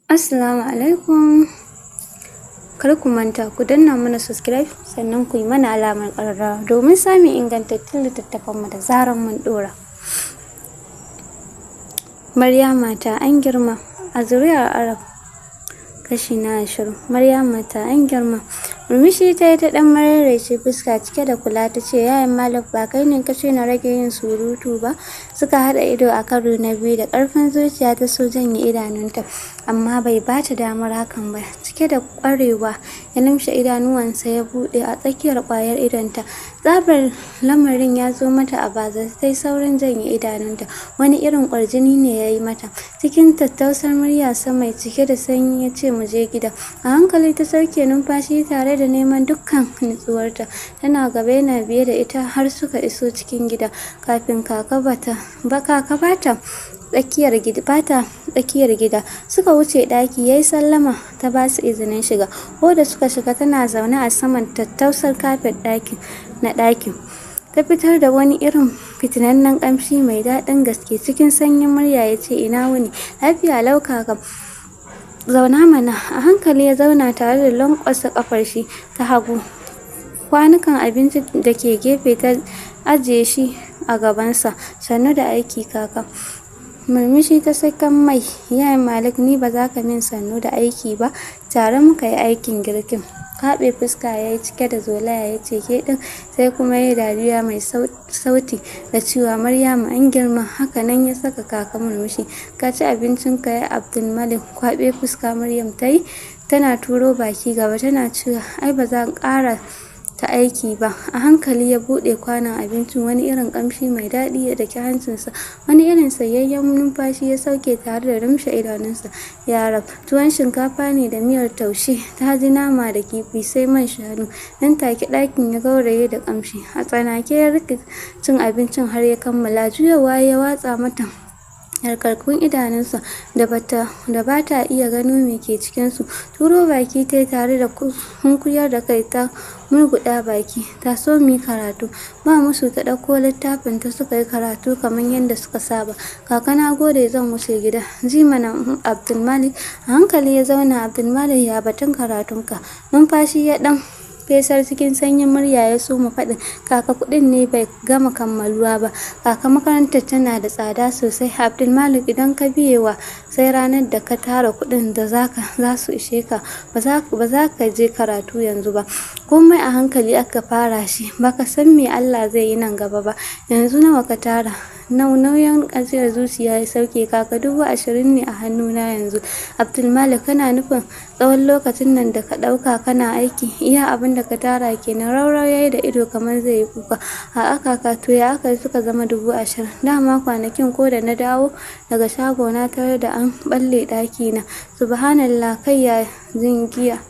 Assalamu alaikum. Kar ku manta ku danna mana subscribe, sannan ku yi mana alamar ƙararrawa domin samun ingantattun littattafanmu da zarar mun ɗora. Maryama ta an girma a zuri'ar Arab, kashi na 20. Maryama ta an girma. Murmushi ta yi, ta ɗan maraice fuska cike da kula, ta ce, "Yayan Malik, ba kai ne ka ce na rage yin surutu ba?" Suka haɗa ido a karo na biyu. Da ƙarfin zuciya ta so janye idanunta, amma bai ba ta damar hakan ba. Cike da ƙwarewa ya lumshe idanuwansa ya buɗe a tsakiyar ƙwayar idonta. Tsabar lamarin ya zo mata a bazata, ta yi saurin janye idanunta. Wani irin ƙwarjini ne ya yi mata. Cikin tattausar murya sa mai cike da sanyi ya ce, "Mu je gida." A hankali ta sauke numfashi tare da neman dukkan nutsuwarta. Tana gaba, yana biye da ita, har suka iso cikin gida. Kafin kaka bata ba kaka bata tsakiyar gida, bata tsakiyar gida, suka wuce daki. Yayi sallama, ta ba su izinin shiga. Ko da suka shiga, tana zaune a saman tattausar kafet ɗakin na ɗakin ta fitar da wani irin fitinannen ƙamshi mai daɗin gaske. Cikin sanyin murya ya ce, "Ina wuni?" "Lafiya lau, kaka." "Zauna mana." A hankali ya zauna tare da lankwasa kafar shi ta hagu. Kwanukan abinci da ke gefe ta ajiye shi a gabansa. "Sannu da aiki, kaka." Murmushi ta sakan mai. "Yayan Malik, ni ba za ka min sannu da aiki ba? Tare muka yi aikin girkin." Kaɓe fuska ya yi cike da zolaya, ya ce, "Ke ɗin?" Sai kuma ya yi dariya mai sauti da cewa, "Maryamu an girma." Haka nan ya saka kaka murmushi. "Ka ci abincinka, ya Abdulmalik?" Kwaɓe fuska Maryam ta yi, tana turo baki gaba, tana cewa, "Ai ba za ƙara ta aiki ba." A hankali ya buɗe kwanon abincin. Wani irin ƙamshi mai daɗi ya daki hancinsa. Wani irin sayayyen numfashi ya sauke tare da rumshe idanunsa. Ya rab, tuwon shinkafa ne da miyar taushe, ta ji nama da kifi, sai man shanu. Nan take ɗakin ya gauraye da ƙamshi. A tsanake ya rike cin abincin har ya kammala. Juyawa ya watsa mata yarkarkun idanunsa da bata iya gano me ke cikinsu. Turo baki ta tare da sunkuyar da kai, ta murguɗa baki. "Taso mu yi karatu." Ba musu ta ɗauko littafin ta, suka yi karatu kamar yadda suka saba. "Kaka, na gode, zan wuce gida." "Ji mana, Abdulmalik." A hankali ya zauna. "Abdulmalik, ya batun karatunka?" Numfashi ya ɗan fesar. Cikin sanyin murya ya soma faɗin, "Kaka, kuɗin ne bai gama kammaluwa ba. Kaka, makarantar tana da tsada sosai." "Abdulmalik, idan ka biye wa sai ranar da ka tara kuɗin da zaka za su ishe ka, ba za ka je karatu yanzu ba. Komai a hankali aka fara shi, baka san me Allah zai yi nan gaba ba. Yanzu nawa ka tara?" Nauyin ajiyar zuciya ya sauke. "Kaka, 20,000 ne a hannuna yanzu." "Abdulmalik, kana nufin tsawon lokacin nan da ka ɗauka kana aiki, iya abin da ka tara kenan?" Raurau yayi da ido kamar zai yi kuka. "A'a, kaka." "To ya aka suka zama 20,000?" "Dama kwanakin ko da na dawo daga shago, na tarar da an balle ɗaki na." "Subhanallah." Kai ya jingiya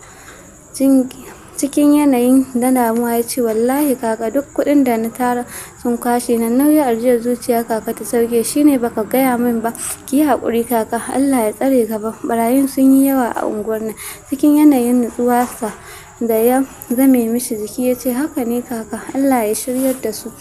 cikin yanayin da damuwa, ya ce, "Wallahi kaka, duk kuɗin da na tara sun kwashe." Nan nauyin ajiyar zuciya kaka ta sauke. "Shine baka gaya min ba? Ki yi haƙuri, kaka. Allah ya tsare gaba. Barayin sun yi yawa a unguwar nan." Cikin yanayin nutsuwa sa da ya zame mishi jiki, ya ce, "Haka ne, kaka. Allah ya shiryar da su."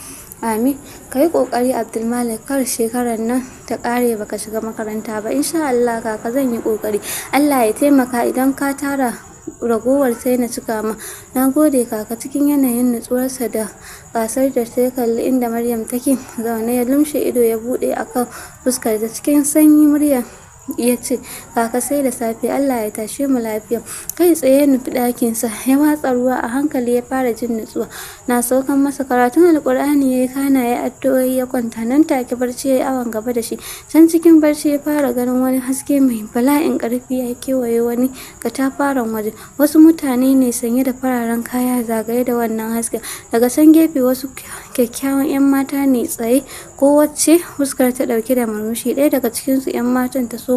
"Amin. Ka yi ƙoƙari, Abdulmalik, kar shekarar nan ta ƙare baka shiga makaranta ba." "Insha Allah, kaka, zan yi ƙoƙari." "Allah ya taimaka. Idan ka tara ragowar, sai na cika ma." "Na gode, kaka." Cikin yanayin nutsuwarsa da kasar da ta kalli inda Maryam take zaune, ya lumshe ido ya buɗe akan fuskar ta. Cikin sanyi murya ya ce, "Kaka, sai da safe. Allah ya tashe mu lafiya." Kai tsaye ya nufi ɗakinsa, ya watsa ruwa. A hankali ya fara jin nutsuwa na saukan masa. Karatun Alƙur'ani ya yi, kana ya addu'o'i, ya kwanta. Nan take barci ya yi awon gaba da shi. Can cikin barci ya fara ganin wani haske mai bala'in ƙarfi ya kewaye wani katafaren waje. Wasu mutane ne sanye da fararen kaya zagaye da wannan hasken. Daga can gefe, wasu kyakkyawan 'yan mata ne tsaye, kowacce fuskar ta ɗauke da murmushi. Ɗaya daga cikinsu 'yan matan ta soma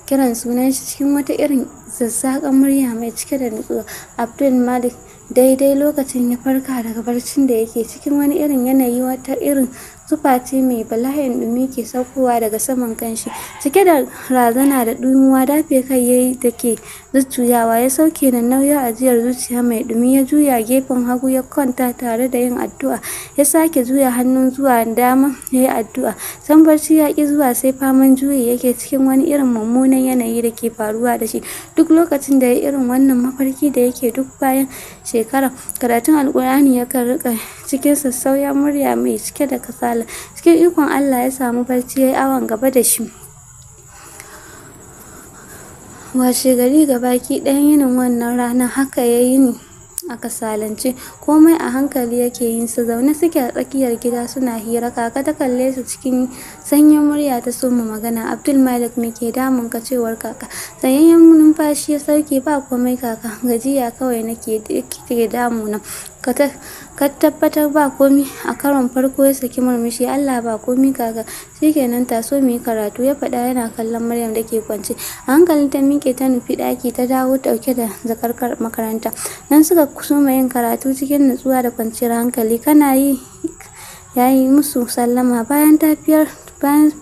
kiran sunan shi cikin wata irin zazzaƙan murya mai cike da nutsuwa, "Abdul Malik!" Daidai lokacin ya farka daga barcin da yake cikin wani irin yanayi. Wata irin Zufa ce mai bala'in ɗumi ke saukowa daga saman kanshi. Cike da razana da ɗimuwa, dafe kai yayi da ke jujjuyawa, ya sauke nauyin ajiyar zuciya mai ɗumi, ya juya gefen hagu ya kwanta tare da yin addu'a. Ya sake juya hannun zuwa dama ya yi addu'a. Sam barci ya ƙi zuwa, sai faman juyi yake cikin wani irin mummunan yanayi da ke faruwa da shi duk lokacin da ya irin wannan mafarki da yake duk bayan shekara. Karatun Alƙur'ani yakan riƙa cikin sassauyan murya mai cike da kasala. Cikin ikon Allah ya samu barci ya yi awon gaba da shi. Washe gari gabaki ɗayan yinin wannan rana haka ya yini a kasalance, komai a hankali yake yin sa. Zaune suke a tsakiyar gida suna hira. Kaka ta kalle su, cikin sanyin murya ta soma magana. "Abdul Malik, me ke damun ka?" cewar kaka. Sanyayyen numfashi ya sauke. "Ba komai kaka, gajiya kawai nake ke damuna." "Ka tabbatar ba komai?" A karon farko ya saki murmushi. "Allah, ba komai kaka." "Shikenan, taso mu yi karatu," ya faɗa yana kallon Maryam da ke kwance. A hankali ta miƙe ta nufi ɗaki, ta dawo ɗauke da jakar makaranta. Nan suka soma yin karatu cikin nutsuwa da kwanciyar hankali. Kana yi yayi musu sallama. Bayan tafiyar bayan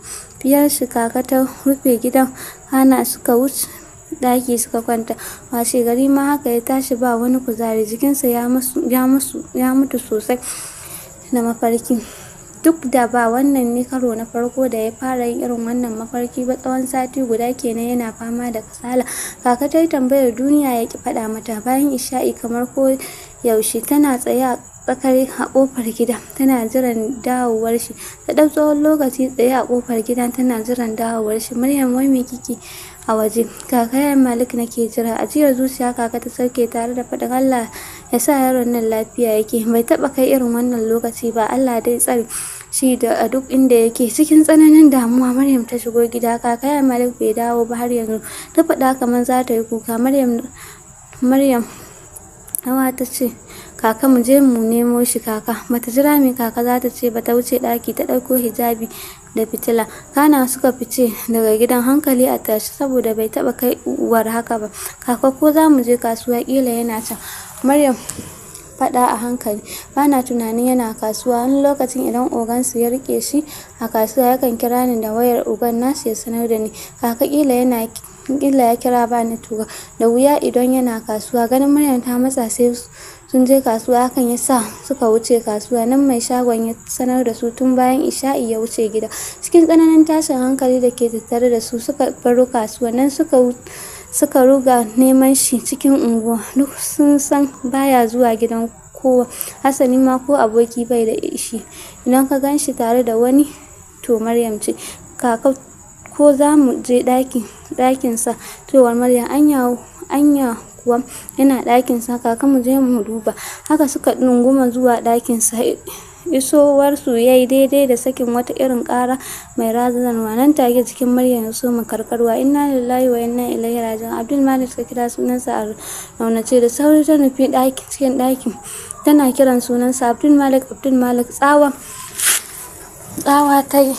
biyar shi, kaka ta rufe gidan, kana suka wuce ɗaki suka kwanta. Washe gari ma haka ya tashi ba wani kuzari, jikinsa ya musu ya musu ya mutu sosai da mafarki. Duk da ba wannan ne karo na farko da ya fara yin irin wannan mafarki ba, tsawon sati guda kenan yana fama da kasala. Kaka ta yi tambayar duniya ya ki faɗa mata. Bayan isha'i kamar ko yaushe, tana tsaye a tsakar a ƙofar gida tana jiran dawowar shi. Ta ɗau tsawon lokaci tsaye a ƙofar gida tana jiran dawowar shi. "Maryam, wai me kike a waje?" "Kaka, Yaya Malik nake jira." Ajiyar zuciya kaka ta sauke tare da faɗin, "Allah ya sa yaron nan lafiya yake, bai taɓa kai irin wannan lokaci ba. Allah dai tsare shi da a duk inda yake." Cikin tsananin damuwa Maryam ta shigo gida. "Kaka, Yaya Malik bai dawo ba har yanzu," ta faɗa kamar za ta yi kuka. Maryam Hawa ta ce, "Kaka, mu je mu nemo shi kaka." Bata jira me kaka za ta ce ba, ta wuce ɗaki ta ɗauko hijabi da fitila. Kana suka fice daga gidan hankali a tashe saboda bai taɓa kai uwar haka ba. "Kaka, ko za mu je kasuwa? Ƙila yana can." Maryam faɗa a hankali. "Bana tunanin yana kasuwa. Wani lokacin idan ogansu ya riƙe shi a kasuwa, yakan kira ni da wayar ogan nasu ya sanar da ni. Kaka, ƙila ya kira ba network. Da wuya idan yana kasuwa." Ganin Maryam ta matsa sai sun je kasuwa, hakan ya sa suka wuce kasuwa. Nan mai shagon ya sanar da su tun bayan isha'i ya wuce gida. Cikin tsananin tashin hankali da ke tattare da su suka baro kasuwa. Nan suka ruga neman shi cikin unguwa. Duk sun san baya zuwa gidan kowa, hasali ma ko aboki bai da shi. Idan ka gan shi tare da wani, to Maryam ce. "Kaka, ko za mu je ɗakinsa?" cewar Maryam. "Anya, anya kuwa yana ɗakinsa? Kaka, mu je mu duba." Haka suka ɗunguma zuwa ɗakinsa. Isowarsu ya yi daidai da sakin wata irin ƙara mai razanarwa. Nan take jikin Maryam ya soma karkarwa. "Inna lillahi wa inna ilaihi raji'un." Abdul Malik ta kira sunansa a raunace. Da sauri ta nufi cikin ɗakin tana kiran sunansa. "Abdul Malik, Abdul Malik." Tsawa ta yi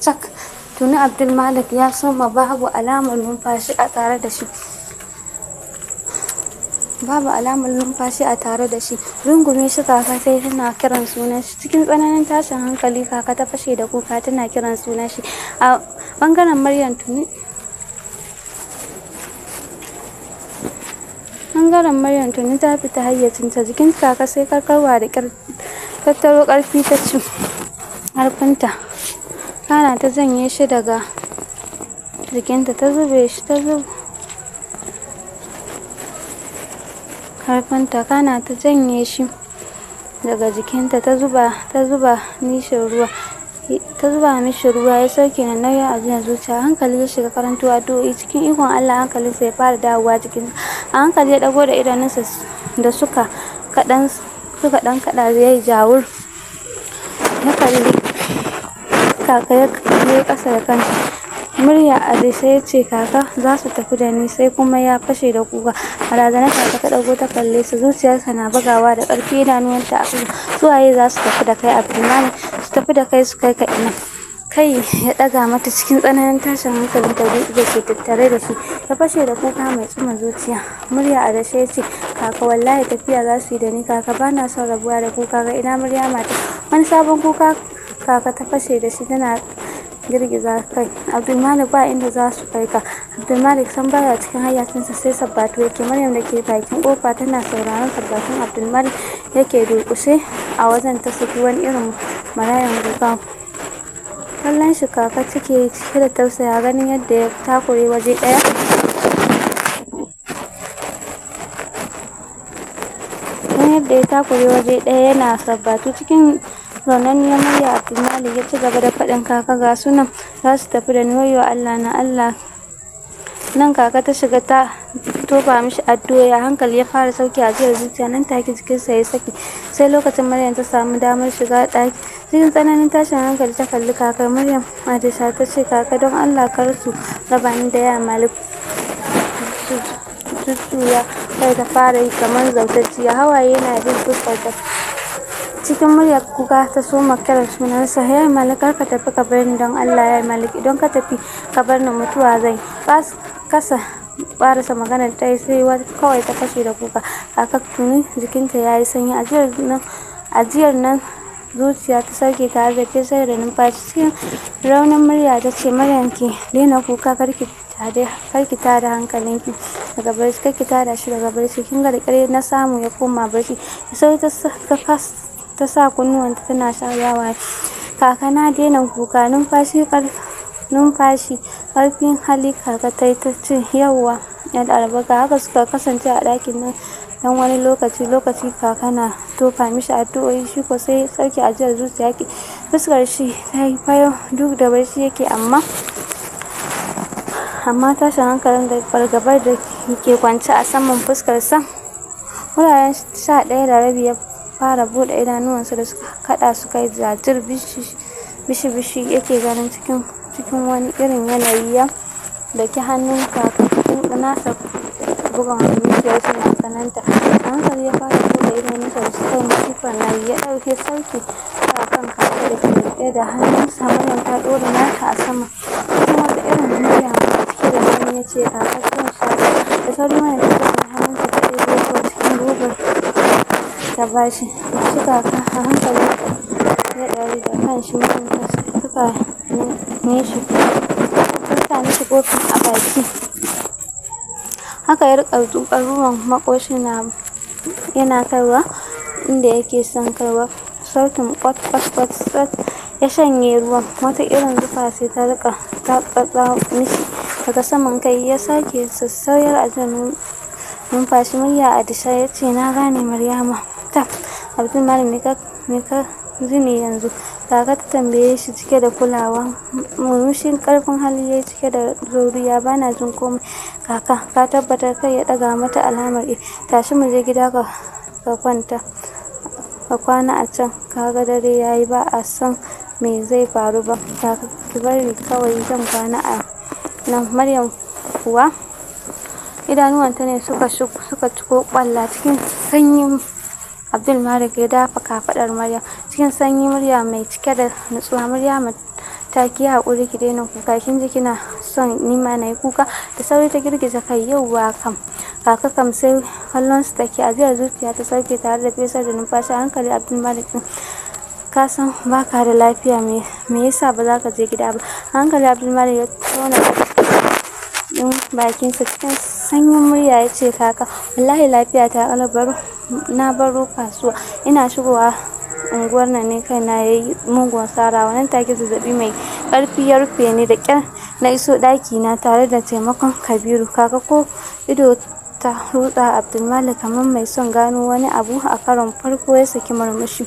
cak. Tuni Abdul Malik ya soma, babu alamar numfashi a tare da shi. Babu alamar numfashi a tare da shi. Rungume shi kaka sai tana kiran sunan shi. Cikin tsananin tashin hankali kaka ta fashe da kuka tana kiran sunan shi. A bangaren Maryam tuni Bangaren Maryam tuni ta fita hayyacinta. Jikin kaka sai karkarwa, da kyar tattaro karfi ta ci karfinta. Kana ta janye shi daga jikinta, ta zube shi ta zube karfinta kana ta janye shi daga jikinta, ta zuba nishin ruwa ta zuba mishi ruwa. Ya sauke nauyin ajiyar zuciya. Hankali ya shiga karanto addu'o'i. Cikin ikon Allah hankalinsa ya fara dawowa jikinsa. A hankali ya ɗago da idanunsa da suka kaɗan suka ɗan kaɗa ya yi jawur. Ya kalli kaka, ya yi ƙasa da kansa. Murya a dishe ya ce, "Kaka, za su tafi da ni." Sai kuma ya fashe da kuka. A razane kaka ta ɗago ta kalle sa, zuciyarsa na bugawa da ƙarfi, idanuwanta a ƙasa. "Su waye za su tafi da kai, Abdulmalik? Su tafi da kai su kai ka ina?" Kai ya ɗaga mata cikin tsananin tashin hankalin da ke tattare da shi. Ya fashe da kuka mai tsuma zuciya. Murya a dashe ya ce, "Kaka, wallahi tafiya za su yi da ni. Kaka, ba na son rabuwa da ku. Kaka, ina Maryama ta?" Wani sabon kuka Kaka ta fashe da shi tana girgiza kai. Abdulmalik, ba inda za su kai ka. Abdulmalik sam baya cikin hayyacinsa, sai sabbatu yake. Maryam da ke bakin kofa tana sauraron sabbatun Abdulmalik yake durƙushe a wajen ta saki wani irin marayan kuka. Kallon shi kaka take yi cike da tausaya, ganin yadda ya takure waje ɗaya. Ganin yadda ya takure waje ɗaya yana sabbatu. Cikin raunanniyar murya Abdulmalik ya ci gaba da faɗin, kaka, ga su nan za su tafi da ni, wayyo Allah na Allah. Nan kaka ta shiga ta tofa mishi addu'o'i, a hankali ya fara sauke ajiyar zuciya, nan take jikinsa ya saki. Sai lokacin Maryam ta samu damar shiga ɗaki. Cikin tsananin tashin hankali ta kalli kaka Maryam Adisha ta ce, kaka, don Allah kar su raba ni da ya Malik. Jujjuya kai ta fara yi kamar zautacciya, hawaye na bin fuskar ta. Cikin muryar kuka ta soma kiran sunansa, ya Malik, kar ka tafi ka bar ni, don Allah ya Malik, idan ka tafi ka bar ni mutuwa zan yi. Kasa ƙarasa maganar ta yi, sai kawai ta fashe da kuka. Kaka tuni jikinta ya yi sanyi. Ajiyar nan zuciya ta sauke tare da fesar da numfashi. Cikin raunin murya ta ce, Maryam, ki daina kuka, karki karki tada hankalinki daga barci, karki tada shi daga barci, kin ga da ƙyar na samu ya koma barci. Da sauri ta sa kunnuwanta tana share hawaye. Kaka, na daina kuka. Numfashi ƙarfin hali kaka ta yi ta ce, yawwa yar albarka. Haka suka kasance a ɗakin nan dan wani lokaci lokaci. Kaka na tofa mishi addu'o'i, shi ko sai sauke ajiyar zuciya yake. Fuskar shi ta yi fayau duk da barci yake, amma tashin hankalin da fargabar da ke kwance a saman fuskar sa. Wuraren 11:30 ya fara buɗe idanuwansa da suka kaɗa suka yi jajir, bishi bishi yake ganin cikin wani irin yanayi. Ya daki hannun kaka cikin nasa, bugun zuciyarsa na tsananta. A hankali ya fara buɗe idanunsa da suka yi masifar nauyi, ya ɗauke sauke su a kan kaka da ke riƙe da hannunsa. Maryam ta ɗora nata a sama. Cikin wata irin murya mai cike da sanyi ya ce, kaka, zan sha ruwa. Da sauri Maryam ta janye hannunta ta ɗebo ruwan cikin robar ta bashi. Shi kaka a hankali ya ɗari da kanshi. Maryam ta saka mishi ta sa mishi kofin a baki. Haka ya riƙa zuƙar ruwan, maƙoshin na yana kaiwa inda yake son kaiwa. Sautin kwat kwat kwat kwat ya shanye ruwan. Wata irin zufa sai ta riƙa tsatsa mishi daga saman kai. Ya sake sassauyar ajiyar numfashi. Murya a dishe ya ce, na gane Maryama ta. Abdulmalik, me ka ji ne yanzu? Kaka ta tambaye shi cike da kulawa. Murmushin karfin hali yayi cike da dauriya, bana jin komai kaka. Ka tabbatar? Kai ya ɗaga mata alamar eh. Tashi mu je gida ka kwanta, ka kwana a can, kaga dare yayi, ba a san me zai faru ba. Kaka, ki bari kawai, zan kwana a nan. Maryam kuwa idanuwanta ne suka ciko ƙwalla. Cikin sanyin Abdulmalik ya dafa kafaɗar Maryam. Cikin sanyi murya mai cike da nutsuwa, Maryama ta, ki haƙuri, ki daina kuka, kin ji? Kina son nima na yi kuka? Da sauri ta girgiza kai. Yauwa kam. Kaka kam sai kallon su take. Ajiyar zuciya ta sauke tare da fesar da numfashi a hankali. Abdulmalik din, ka san baka da lafiya, me yasa ba za ka je gida ba? Hankali Abdulmalik ya tona din bakinsa. Cikin sanyin murya ya ce, kaka, wallahi lafiya ta ƙalau. Na baro kasuwa, ina shigowa unguwar nan ne kaina yayi mugun sarawa. Nan take zazzaɓi mai ƙarfi ya rufe ni, da ƙyar na iso ɗaki na tare da taimakon Kabiru. Kaka ko ido ta rutsa. Abdulmalik kamar mai son gano wani abu a karon farko ya saki murmushi.